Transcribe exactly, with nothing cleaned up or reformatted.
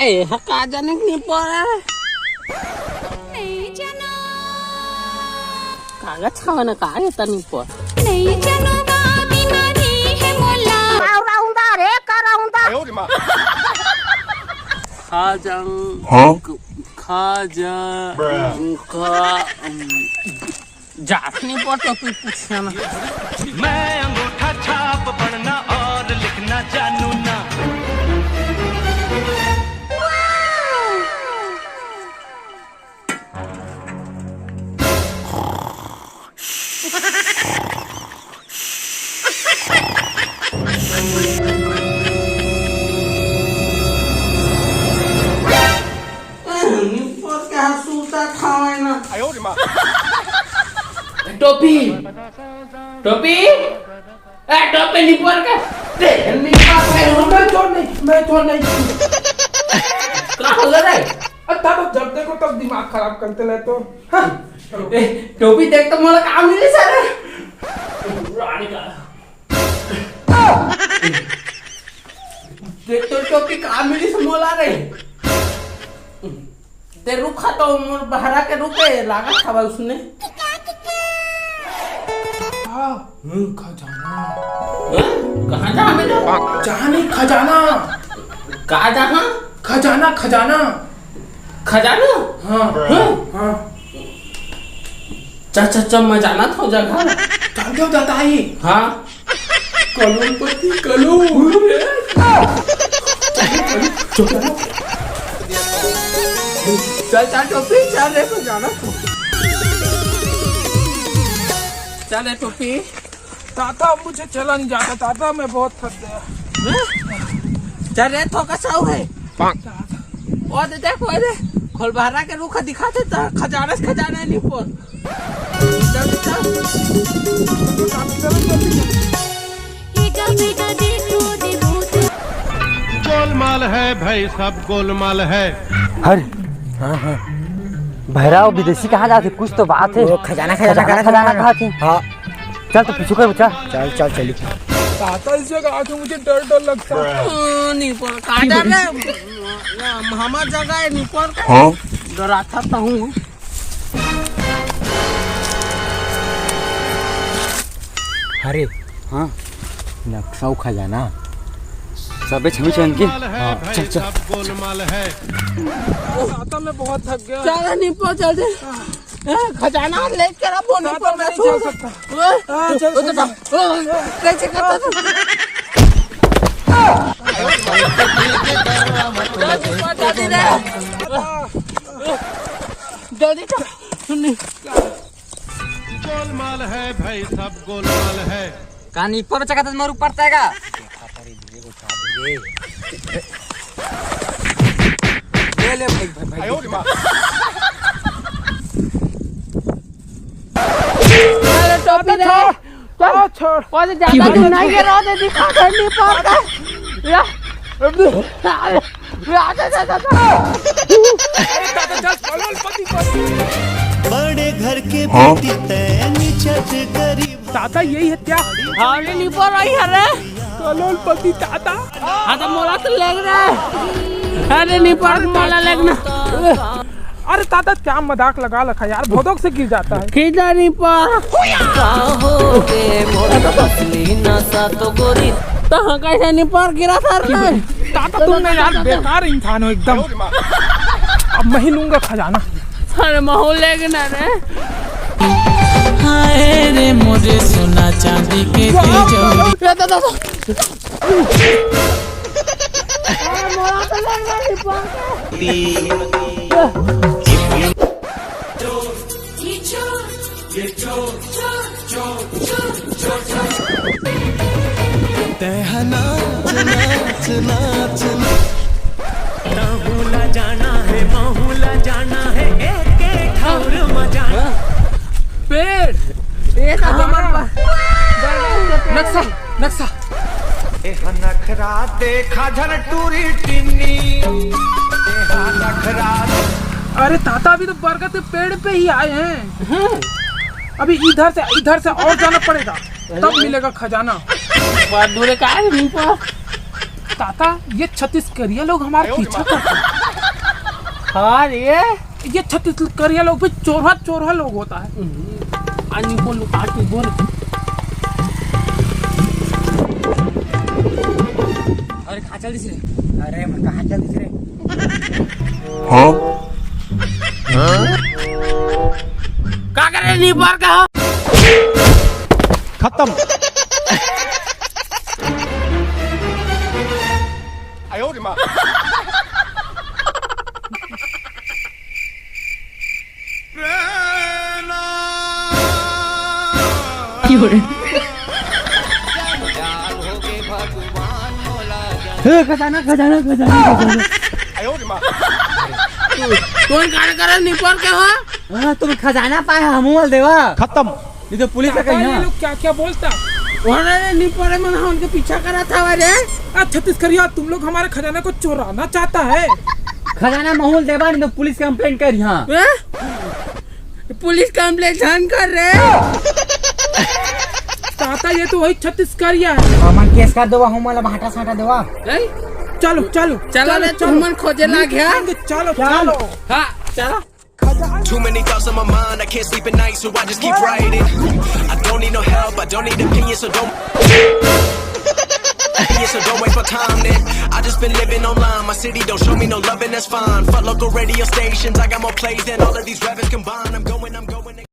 ए, ह का जाने के नहीं पड़ा। नहीं जानो। कागज खावा ना का ये तनी पर। नहीं जानो बा बीमारी है मोला। राउंदा रे, का राउंदा? खा जाऊं। हाँ? खा जा। खा, अम, जात नहीं पड़ता, तू पूछना। मैं अंगूठा छाप पढ़ना और लिखना जानू ना। निपोर के हाथ सूता खावे ना। टोपी, टोपी, ए, टोपी निपोर के। दे, निपोर के, मैं तो नहीं, मैं तो नहीं। का हो रे? अब तब जब देखो तब दिमाग खराब करते रहते हो। हाँ। ए, टोपी देख तो मोला काम नहीं सारा। रानी का। देख तो टोपी का मिली से मोला रे। ते रुखा तो मोर बहरा के रुखे, लागत हवा उसने। हाँ, हम्म, खजाना। हाँ? कहाँ जा हमें तो? जहाँ नहीं खजाना। कहाँ जा हाँ? खजाना, खजाना। खजाना? हाँ। हाँ? हाँ। चा, चा, चा, मैं जाना था जगह। जानते हो दादा ये? हाँ। करोड़पति, करोड़। चल, चल, टोपी, चल रे, तो जाना था। चल रे, टोपी। ताता, मुझे चला नहीं जाता, ताता, मैं बहुत थक गया। चल रे, थोका साहू है। ओ दे, देख, ओ दे, खोलबहरा के रुख दिखाते त खजाना से खजाना नहीं पोर। जल्दी चल। गोलमाल है भाई, सब गोलमाल है। हर हाँ, हाँ। भैरव विदेशी कहाँ जाते? कुछ तो बात है। वो खजाना, खजाना, खजाना, खजाना खजाना। कहाँ थी? हाँ। चल तो पीछू कर बच्चा। चल, चल, चली। ताता, इस जगह आके मुझे डर, डर लगता है। ओ, नहीं पोर, कहाँ जा रहे? हमार जगह है, नहीं पोर। हाँ। डराता तो हूँ। अरे हाँ, नक्शा खजाना सबे छमी छन के। हाँ, चल, चल। गोलमाल है। ताता, मैं बहुत थक गया। चल, निपो, चल दे। ए, खजाना लेके रहा, बोल, ताता, मैं नहीं जा सकता। ओए, हाँ, चल, ओ, चल, ताता, चल। ओ, कैसे करता तू? जल्दी चल, जल्दी चल। सुन नहीं। गोलमाल है भाई, सब गोलमाल है। कहानी पर बच्चा का तो मारू पड़ता है का? ले, ले, भाई, भाई, भाई। आयो रे माँ। अरे, टोपी दे। छोड़, छोड़। वो तो ज्यादा दूर नहीं गिरा, वो तो दिखा, ठंडी पर का। या। बड़े घर के हाँ? बेटी तैं निचट गरीब। ताता यही है क्या? हाँ, ये निपो रही है रे। करोड़पति ताता। हाँ, तो मोला तो लग रहा है। अरे निपो, मोला लगना। अरे ताता, क्या मजाक लगा रखा यार, भोदक से गिर जाता है। खींचा निपो। का हो गे मोर असली नशा तो गोरी। तो हाँ, कैसे निपो गिरा सर रे? ताता, तुम ना यार बेकार इंसान हो एकदम। अब मैं ही लूंगा खजाना। अरे माहौल लेके ना रे। हाय रे मोरे सोना चांदी के तिजोरी। रे दादा, दादा। अरे मोरा तो लग रहा है पास। तैं ह नाच, नाच, नाच, नाच। तहूँ ला जाना है, महूँ ला जाना है, एक, एक ठौर म जाना। पेड़। ए, तो हमारा नक्शा, नक्शा। ए ह नखरा देखा झन टूरी टिन्नी। ए ह नखरा। अरे ताता, अभी तो बरगद के पेड़ पे ही आए हैं। हाँ। अभी इधर से, इधर से और जाना पड़ेगा, तब मिलेगा खजाना। बात दूरे का है, रूपा? काका, ये छत्तीसगढ़िया लोग हमारा पीछा करते हैं। हाँ रे। ये छत्तीसगढ़िया लोग भी चोरहा चोरहा लोग होता है। आज नहीं बोलू, आज नहीं बोलू। अरे कहाँ चल दिस रे? अरे मैं कहाँ चल दिस रे? हाँ? का करे नहीं बार का? खत्म। हे, खजाना, खजाना, खजाना, खजाना। तोर कार्यक्रम निपर के हो? हाँ, तुम खजाना पाए, हमू ला देवा। खत्म। ये तो पुलिस का काका, ये कहीं लोग क्या क्या बोलता? वहाँ रे निपरे मन, हाँ, उनके पीछा करा था रे। आ, छत्तीसगढ़िया, तुम लोग हमारे खजाना को चुराना चाहता है। खजाना महू ला देवा, नहीं तो पुलिस कंप्लेंट कर यहाँ। हैं? पुलिस कंप्लेंट झन कर रे। काका, ये तो वही छत्तीसगढ़िया है। हमन केस कर देवा, हमन ला भाटा साटा देवा। हैं? चलो, चलो, चलो चलो, रे, चलो। तुमन खोजे ला गया। चलो, चलो। हाँ, चलो। Too many thoughts on my mind, I can't sleep at night, so I just keep writing. I don't need no help, I don't need opinions, so don't. Opinions, so don't waste my time then. I just been living online, my city don't show me no love, and that's fine. Fuck local radio stations, I got more plays than all of these rappers combined. I'm going, I'm going.